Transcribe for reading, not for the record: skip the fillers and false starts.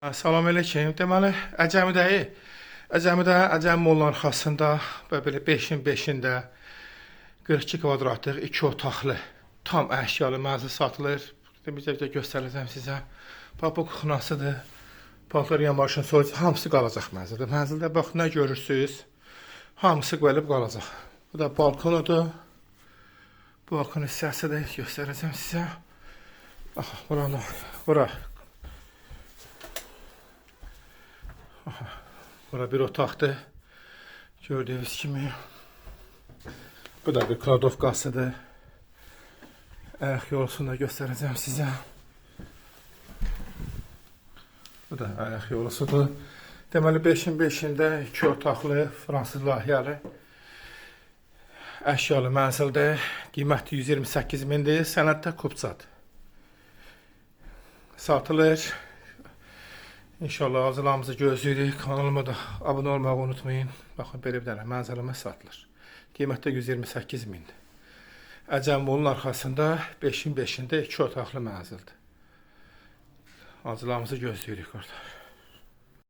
Salam əleykum. Deməli, Əcəmidəyik. Əcəmidə, Əcəmi molun arxasında və belə 5-in 5-ində 42 kvadratlıq 2 otaqlı tam əşyalı mənzil satılır. Bizə də göstərəcəm sizə. Bax, bu kuxnasıdır. Paltar yamaşın soyucu hamısı qalacaq mənzildə. Mənzildə bax nə görürsüz? Hamısı gəlib qalacaq. Bu da balkonudur. Balkon hissəsidir. Göstərəcəm sizə. Bax, buranı, bura. Aha, bura bir otaqdır. Gördüyünüz kimi. Bu da bir kladovkasıdır. Ayaq yolusunu da göstərəcəm sizə. Bu da ayaq yolusudur. Deməli 5-in 5-ində 2 otaqlı fransız layihəli əşyalı mənzildir. Qiyməti 128 mindir. Sənəddə kupçadır. Satılır. İnşallah arzılarımızı gözləyirik. Kanalıma da abunə olmağı unutmayın. Baxın, belə bir dənə mənzilimiz satılır. Qiyməti 128 mindir. Əcəmolun arxasında 5-in 5-ində 2 otaqlı mənzildir. Arzılarımızı gözləyirik orada.